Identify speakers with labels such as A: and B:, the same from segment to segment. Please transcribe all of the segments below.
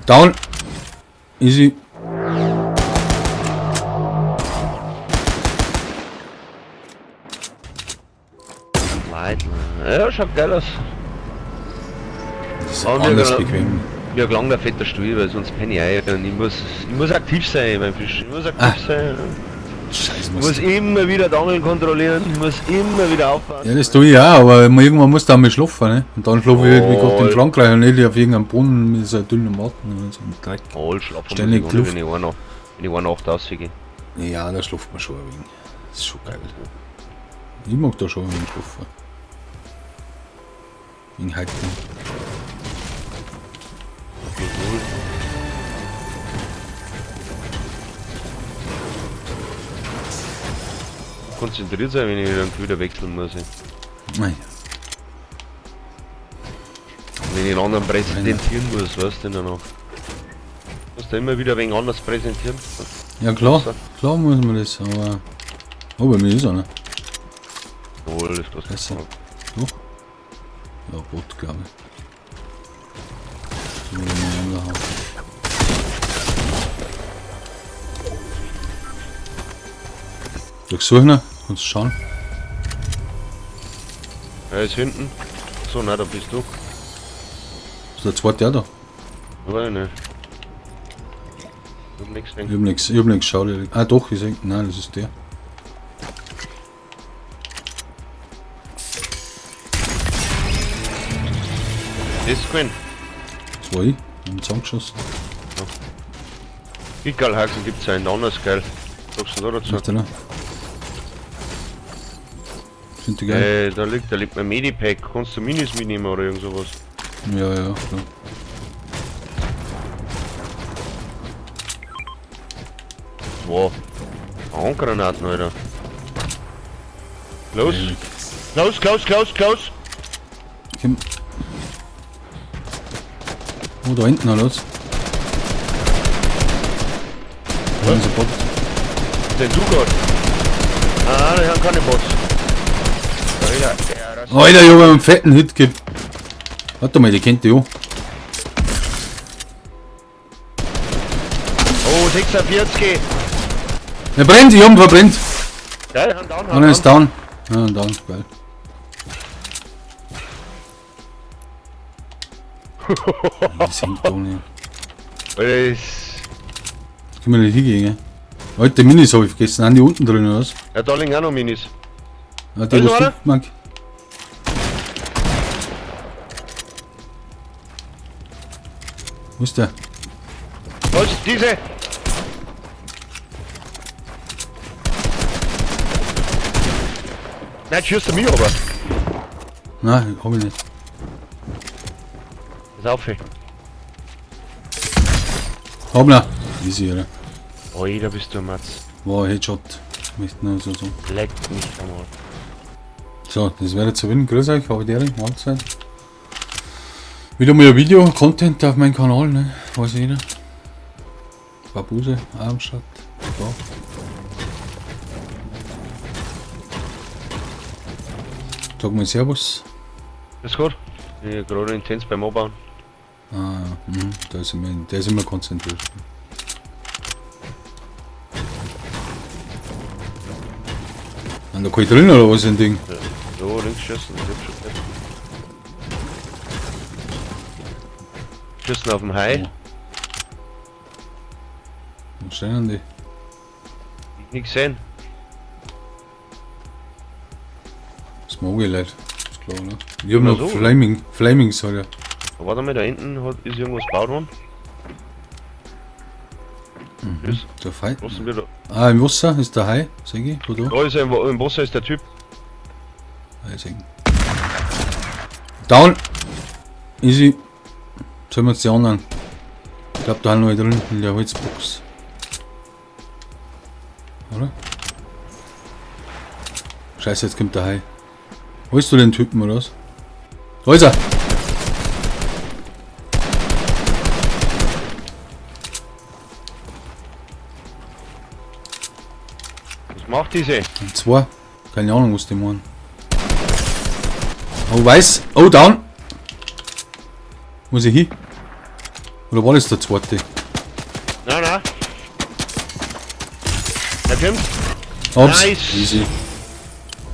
A: Down! Easy.
B: Ja, schaut geil aus.
A: Das ist
B: Aber mir
A: anders
B: gra-
A: bequem.
B: Mir gelangt der fetter Stuhl, weil sonst penne ich ein. Und ich muss aktiv sein, mein Fisch. Ich muss aktiv sein.
A: Scheiße,
B: Ich muss immer wieder die Angeln kontrollieren. Ich muss immer wieder aufpassen.
A: Ja, das tue ich auch, aber irgendwann musst du auch mal schlafen, ne? Und dann schlafe ich halt wie Gott in
B: Oh.
A: Frankreich und nicht auf irgendeinem Brunnen mit so dünnen Matten und so einem Dreck.
B: Oh, ich schlafe
A: Ständig
B: muss ich
A: Luft.
B: wenn ich eine Nacht rausgehe.
A: Ja, da schlaft man schon ein wenig. Das ist schon geil. Ich mag da schon ein wenig schlafen. Wegen heute.
B: Konzentriert sein, wenn ich dann wieder wechseln muss. Ey.
A: Naja.
B: Wenn ich einen anderen präsentieren muss, weißt du, in der Nacht. Musst du immer wieder ein wenig anders präsentieren.
A: Ja klar, klar muss man das, aber. Oh, bei mir ist einer.
B: Wohl, ist das
A: Besser. Doch. Ja, Bot, glaube ich. So, wenn wir haben. Durchsuchen, kannst du schauen.
B: Er ist hinten. So, nein, da bist du.
A: Ist der zweite auch da?
B: Weiß ich nicht. Ich hab nichts
A: Ich
B: gesehen.
A: hab nichts, ich hab nichts geschaut. Ehrlich. Ah doch, ich seh. Nein, das ist der.
B: Das ist gewesen.
A: Das war ich. Ich hab ihn zusammengeschossen.
B: Egal, gibt's ja einen anders, geil. Sagst du da dazu?
A: Was ist der da? Find ich geil.
B: Da liegt mein Medipack. Kannst du Minis mitnehmen oder irgend sowas?
A: Ja, ja, klar.
B: Wow. Handgranaten, Alter. Los! Close, close, close, close!
A: Komm. Oh, da hinten, oder was? Da ist ein Bot.
B: Den du grad. Ah, die haben keine Bots. Alter, der
A: Alter, ich hab einen fetten Hit gegeben. Warte mal, die kennt die auch.
B: Oh, 46!
A: Er brennt, ich hab ihn verbrennt.
B: Geil, hand down, hand
A: Einer ist
B: down.
A: down. Ja, down, geil. Das hängt da nicht.
B: Alter, ist...
A: Können wir nicht hingehen, gell? Alter, Minis hab ich vergessen. Sind die unten drin, oder was?
B: Ja, da liegen auch noch Minis.
A: Ah, die,
B: Da ist
A: was du,
B: einer.
A: Mark. Wo ist der?
B: Was? Diese! Nein, schießt er mich aber.
A: Nein, hab ich nicht.
B: Pass auf, ey.
A: Hab ihn. Easy, oder?
B: Alter, bist du ein Matz.
A: War ein Headshot. Ich möchte nur so sagen.
B: Leck mich einmal.
A: So, das wäre zu gewinnen. Grüß euch, habe die Mahlzeit. Wieder mal ein Video, Content auf meinem Kanal, ne? Weiß jeder. Babuse, Armstadt, da. Sag mal Servus.
B: Ist gut. Ich bin gerade intens beim Anbauen.
A: Ah, ja. Mhm. Da ist immer konzentriert. An der kann drin oder was ist ein Ding?
B: Ja. So, links schießen, ich hab schon gehört. Schießen auf dem Hai.
A: Oh. Wo stehen die?
B: Ich nicht gesehen.
A: Das mag ich leid. Ist klar, ne? Ich hab noch
B: so.
A: Flamings, Alter.
B: Warte mal, da hinten ist irgendwas gebaut worden. Mhm.
A: Der Fight.
B: Was sind wir da?
A: Ah, im Wasser ist der Hai, seh ich. Wo da?
B: Da ist er, im Wasser ist der Typ.
A: Ah, ich seh ihn. Down! Easy. Sollen wir uns die anderen? Ich glaub, da haben noch drin in der Holzbox. Oder? Scheiße, jetzt kommt der Hai. Holst du den Typen oder was? Da ist er!
B: Was macht diese?
A: Und zwei. Keine Ahnung, was die meinen. Oh, weiß. Oh, down. Muss ich hin? Oder war das der zweite?
B: Nein, nein. Der kommt.
A: Hab's.
B: Nice.
A: Easy.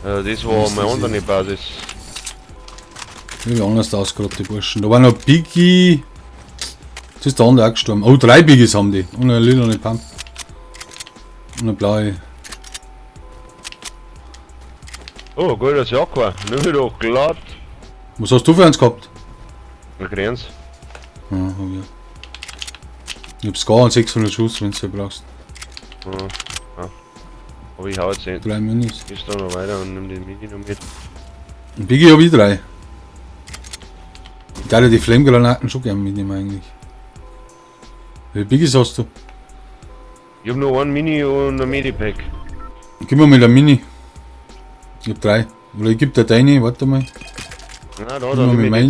B: Ja, das war
A: Nice,
B: meine
A: easy.
B: andere Basis.
A: Irgendwie anders ausgerottet, die Burschen. Da war noch Biggie. Jetzt ist der andere auch gestorben. Oh, 3 Biggies haben die. Und eine lila Pump. Und eine blaue.
B: Oh, gut, das Jaguar. Nimm doch glatt.
A: Was hast du für eins gehabt?
B: Ein Grenz.
A: Ja, hab ich. Ich hab Scar und 600 Schuss, wenn du brauchst.
B: Ja, ja. Aber ich hau jetzt nicht.
A: 3 Minis.
B: Gehst da noch weiter und nimm den Mini noch mit.
A: Ein Biggie hab ich 3. Ich darf die Flammgranaten schon gerne mitnehmen eigentlich. Wie viele Biggies hast du?
B: Ich hab nur ein Mini und ein Medipack.
A: Gib mir mal ein Mini. Ich hab 3. Oder ich geb dir deine, warte mal.
B: Nein, da,
A: Gib
B: da,
A: mir
B: nimm mir
A: meine.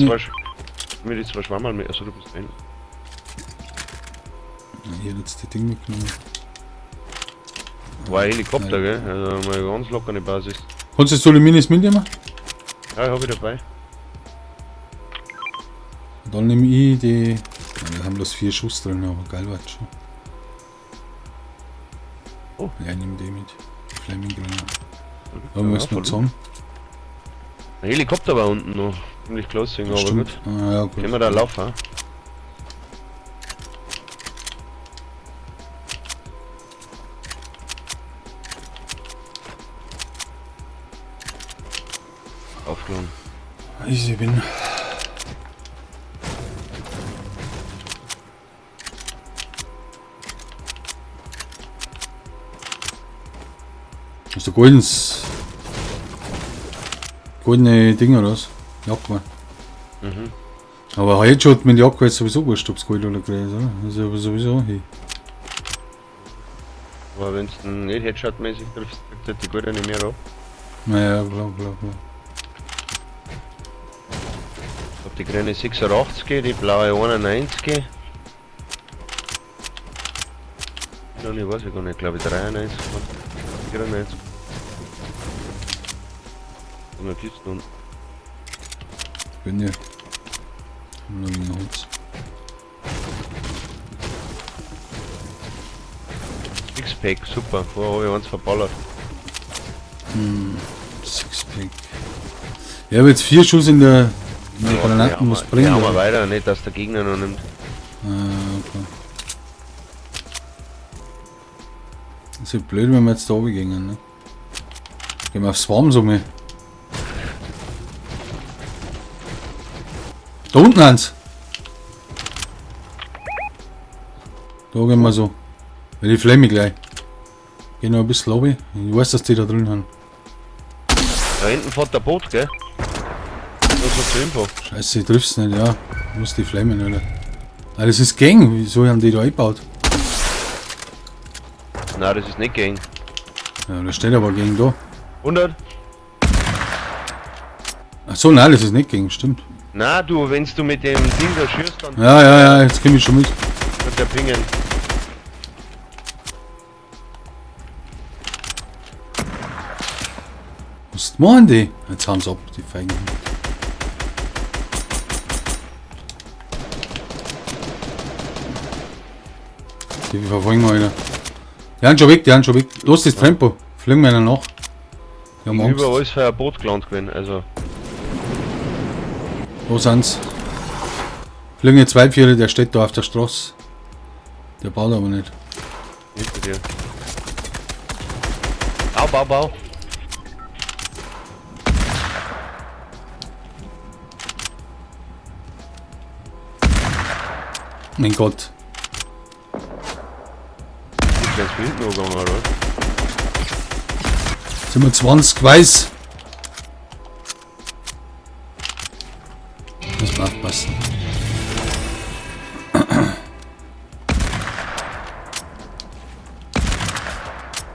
B: die zwei Schwammerl mit. Achso, du bist ein.
A: Ich hab jetzt die Ding mitgenommen.
B: War ein Helikopter, gell? Also mal ganz locker eine Basis.
A: Kannst du die Minis mitnehmen?
B: Ja, hab ich dabei.
A: Und dann nehme ich die. Ja, wir haben bloß 4 Schuss drin, aber geil war schon.
B: Oh.
A: Ja, ich nehme die mit. Flaming Granate. Da
B: Ja,
A: müssen wir
B: voll.
A: zusammen.
B: Ein Helikopter war unten noch. Ziemlich close, aber
A: Stimmt.
B: gut.
A: Ah, ja, gut.
B: Können wir da laufen? Aufgeladen.
A: Easy bin. Hast du goldene Dinger oder was? Jaguar.
B: Mhm.
A: Aber Headshot mit Jaguar ist sowieso wurscht, ob's Gold oder Grey ist, oder? Das ist ja sowieso hey.
B: Aber wenn's nicht Headshot-mäßig triffst, kriegt halt die Goldene mehr ab.
A: Naja, klar, klar, klar.
B: Ich hab die grüne 86, die blaue 91. Noch nicht, weiß ich gar nicht, glaube ich 93, 94. Und eine Kiste unten.
A: Bin ja. Noch ein Holz.
B: Sixpack, super. Vorher hab ich eins verballert.
A: Sixpack. Ja, aber jetzt 4 Schuss in der Granaten muss bringen.
B: Ja, aber
A: oder?
B: weiter, nicht, dass der Gegner noch nimmt.
A: Ah, okay. Das ist ja blöd, wenn wir jetzt da oben gehen, ne? Gehen wir aufs Swarm so mal. Da unten eins! Da gehen wir so. Weil die Flamme gleich. Geh noch ein bisschen runter. Ich weiß, dass die da drin haben.
B: Da hinten fährt der Boot, gell? Das ist zur Info.
A: Scheiße, ich triff's nicht, ja. Ich muss die Flammen, oder? Ah, das ist Gang. Wieso haben die da eingebaut?
B: Nein, das ist nicht Gang.
A: Ja, da steht aber Gang da.
B: 100?
A: Ach so, nein, das ist nicht Gang, stimmt.
B: Na du, wenn's du mit dem Ding da schießt, dann
A: Ja, ja, ja, jetzt komm ich schon mit.
B: wird der pingen.
A: Was machen die? Jetzt haben sie ab, die Feigen. Die verfolgen wir wieder. Die sind schon weg, die sind schon weg. Los, das Tempo. Fliegen wir ihnen nach. Die haben Angst.
B: Überall ist für ein Boot gelandet gewesen, also.
A: Wo sind's? Fliegen jetzt zwei Vierer, der steht da auf der Straße. Der baut aber nicht.
B: Hinter dir. Au, bau, bau.
A: Mein Gott.
B: Ist ganz von hinten angegangen, oder?
A: Sind wir 20 weiß. Muss man aufpassen.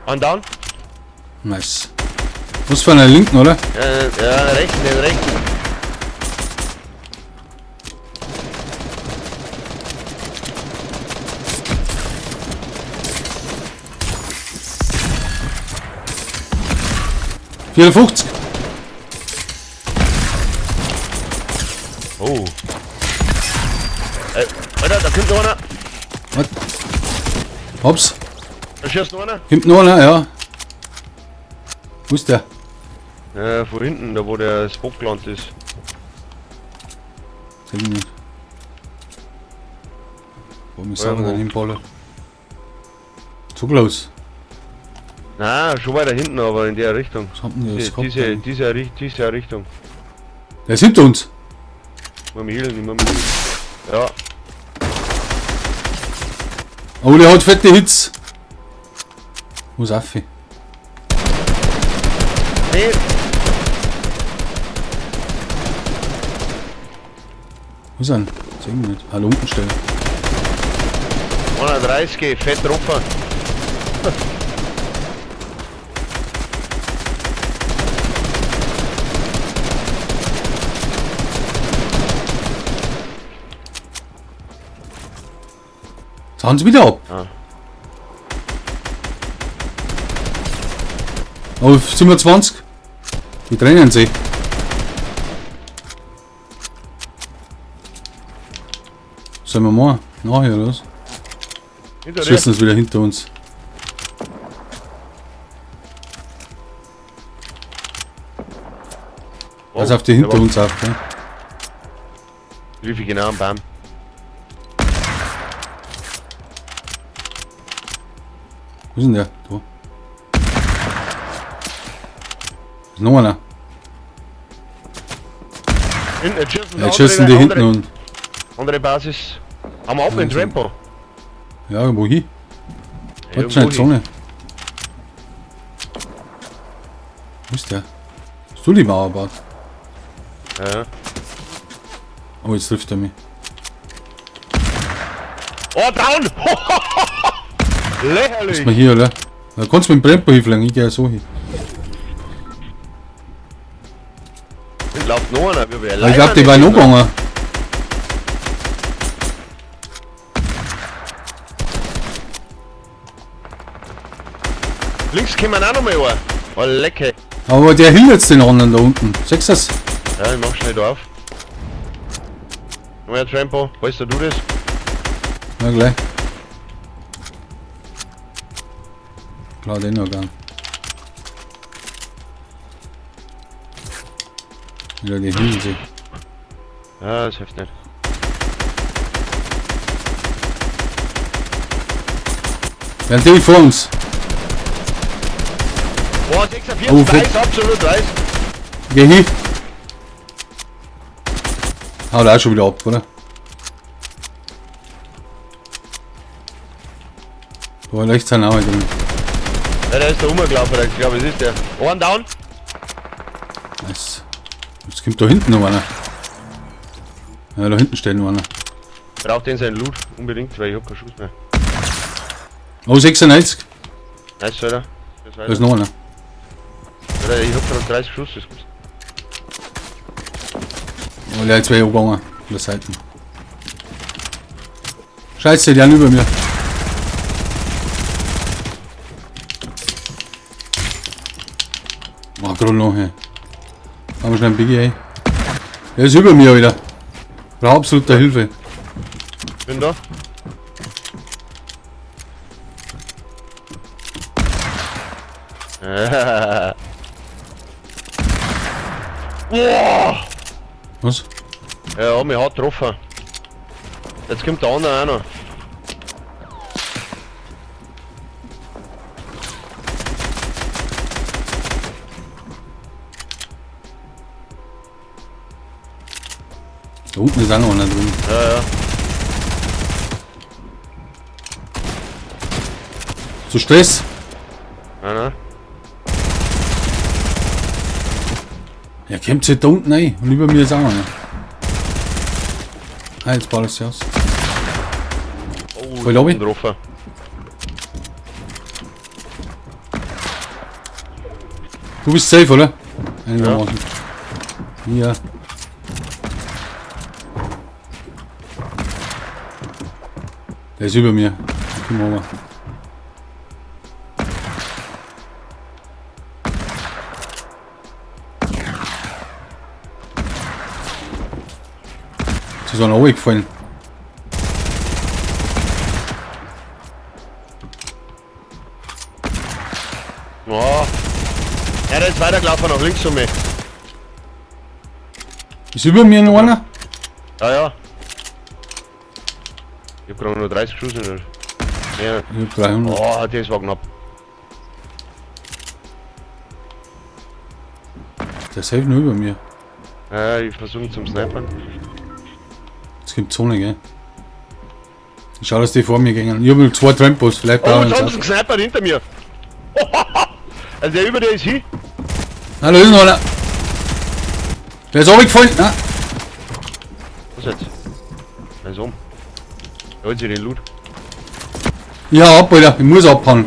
B: One down?
A: Nice. Muss von der linken, oder?
B: Ja, ja, rechten, den rechten.
A: 54.
B: Oh. Ey, Alter, da kommt noch einer.
A: Was? Hops.
B: Da schießt noch einer.
A: Kommt noch einer, ja. Wo ist der?
B: Ja, von hinten, da wo der Spot gelandet ist.
A: Seh ich nicht. Wo mich sauber
B: wo?
A: dann hinballert. Zu close.
B: Na, schon weiter hinten, aber in der Richtung.
A: Was haben denn die das gehabt?
B: Diese Richtung.
A: Der ist hinter uns.
B: Ich muss mich healen, ich muss mich healen. Ja.
A: Oh, der hat fette Hits. Wo ist Affi?
B: Nee.
A: Wo ist er denn? Seh ich nicht. Ah, da unten stehen.
B: 130, fett getroffen.
A: Jetzt hauen sie wieder ab.
B: Ah.
A: Auf 27. Die trennen sich. Sollen wir machen? Nachher, oder was?
B: Hinter dir.
A: Schießen sie wieder hinter uns.
B: Oh,
A: Pass auf die hinter
B: der war-
A: uns auf, gell?
B: Wie viel genau am Baum?
A: Wo ist denn der? Da. Ist noch einer.
B: Hinten, jetzt schießen
A: Ja, jetzt schießen die hinten und.
B: Andere Basis. Haben wir ab mit dem Trampo.
A: Ja, wohin?
B: Ja,
A: Warte schnell,
B: wohin?
A: Zone. Wo ist der? Hast du die Mauer gebaut?
B: Ja.
A: Oh, jetzt trifft er mich.
B: Oh, down! Lächerlich!
A: Ist mal hier, oder? Da kannst du mit dem Brempo hinfliegen, ich geh ja so hin.
B: Hinten läuft noch einer. Wir
A: Aber ich glaub, die war noch gegangen.
B: Links kommen auch noch mal an. Oh, lecker.
A: Aber der hielt jetzt den anderen da unten. Siehst du das?
B: Ja, ich mach schnell da auf. Neuer Trampo, weißt du das?
A: Na gleich. Klar, den noch gern. Ja, die hielten sich.
B: Ja, das hilft nicht.
A: Ja, natürlich vor uns.
B: Boah, 46,
A: Oh, fett.
B: weiß, absolut weiß.
A: Geh hin. Haut auch schon wieder ab, oder? Da rechts sind auch drin.
B: Ja, der ist da rumgelaufen, ich glaube, es ist der. One down.
A: Nice. Jetzt kommt da hinten noch einer. Ja, da hinten steht noch einer.
B: Braucht den seinen Loot unbedingt, weil ich hab keinen Schuss mehr.
A: Oh, 96.
B: Nice, Alter. Das
A: Da ist noch einer.
B: Alter, ich hab gerade 30 Schuss, das ist gut.
A: Oh, der ist zwei gegangen. An der Seite. Scheiße, die sind über mir. Oh, gerade noch, hey. Haben wir schnell einen Biggie, ey. Der ist über mir wieder. Brauch absolute Hilfe.
B: Bin da. Boah!
A: Was?
B: Ja, hat mich hart getroffen. Jetzt kommt der andere auch noch.
A: Da unten ist auch noch einer drin.
B: Ja, ja.
A: Zu Stress?
B: Nein, nein.
A: Ja, kommt halt da unten rein. Und über mir ist auch einer. Ah, jetzt baut es sich aus.
B: Oh,
A: Voll Lobby.
B: getroffen.
A: Du bist safe, oder? Einigermaßen. Ja. Der ist über mir. Komm rüber. Jetzt ist einer runtergefallen.
B: weitergelaufen nach links um mich.
A: Ist über mir noch einer?
B: Ja, ja. Ich hab gerade nur 30 Schuss in der. Ja.
A: Ich hab 300.
B: Oh, das war knapp.
A: Der ist safe nur über mir.
B: Ja, ich versuche zum Snipern.
A: Es gibt Zone, gell? Ich schau, dass die vor mir gehen. Ich hab 2 Trampos, vielleicht
B: Oh,
A: brauche ich
B: Johnson Sniper hinter mir. Also der über dir ist hin.
A: Na, da ist noch einer. Der ist runtergefallen. Na.
B: Was jetzt? Der ist um. Da holt sich den Loot.
A: Ja, ab, Alter. Ich muss abhauen.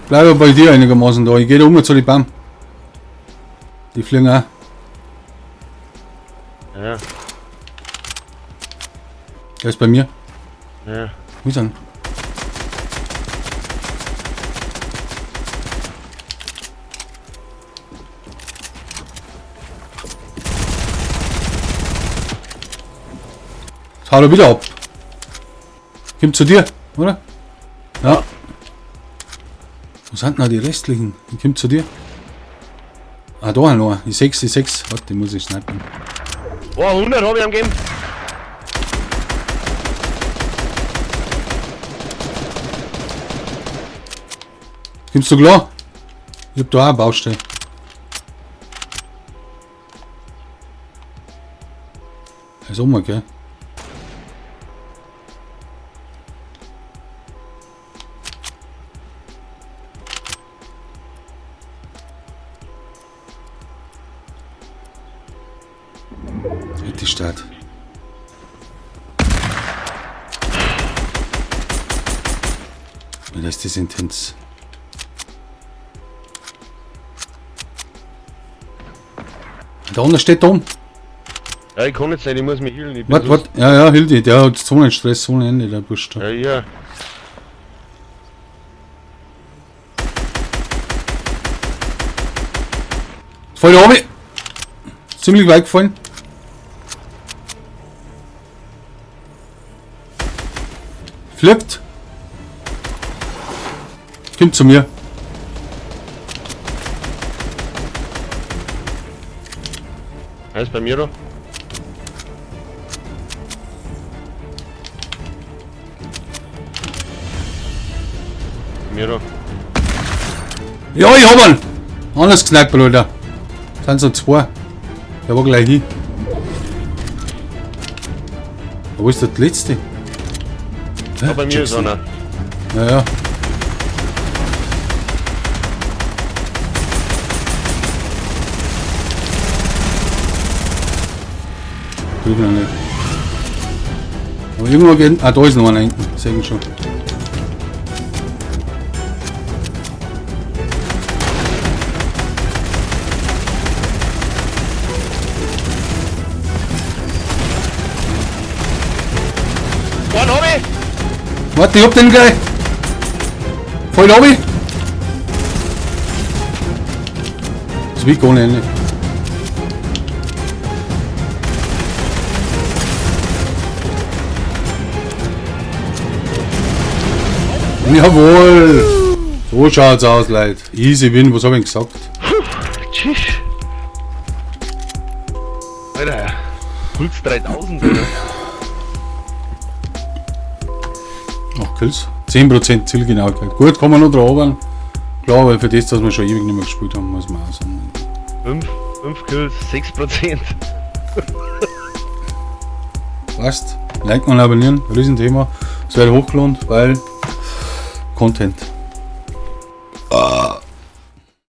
A: Bleib bei dir einigermaßen da. Ich geh da um zu den Baum. Die fliegen auch.
B: Ja.
A: Der ist bei mir.
B: Ja.
A: Wo ist er? Jetzt haut er wieder ab. Kommt zu dir, oder? Ja. Wo sind denn die restlichen? Die kommt zu dir. Ah, da noch. Ich sechs, ich sechs. Warte, die muss ich snipen.
B: Oh, 100 hab ich am gegeben.
A: Kommst du klar? Ich hab da auch eine Baustelle. Er ist um, gell? Die Stadt. Das ist das intens. Da unten steht da.
B: Ja, ich kann jetzt nicht, ich muss mich healen.
A: Warte, warte. Ja, ja, heal dich. Der hat so einen Stress, so ein Ende, der Bursch da.
B: Ja, ja.
A: Voll da oben. Ziemlich weit gefallen. Flippt. Kommt zu mir.
B: Er ist bei mir da. Mir da.
A: Ja, ich hab ihn! Anders gesnipert, Alter. Sind so zwei. Der war gleich hin. Wo ist der letzte?
B: Ja, bei mir ist einer.
A: Ja, ja. Krieg ich noch nicht. Aber irgendwo geht. Ah, da ist noch einer hinten. Seh ich schon.
B: One hab ich!
A: Warte, ich hab den gleich! Voll runter! Das will gar nicht. Jawohl! So schaut's aus, Leute. Easy win, was hab ich denn gesagt?
B: Tschüss! Alter, Puls 3000, oder?
A: Ach, Kills. 10% Zielgenauigkeit. Gut, kann man noch drauf. Klar, weil für das, dass wir schon ewig nicht mehr gespielt haben, muss man auch sagen.
B: 5 Kills, 6%.
A: Passt. Liken und abonnieren, Riesenthema. Es wird hochgeladen, weil Content. Ah.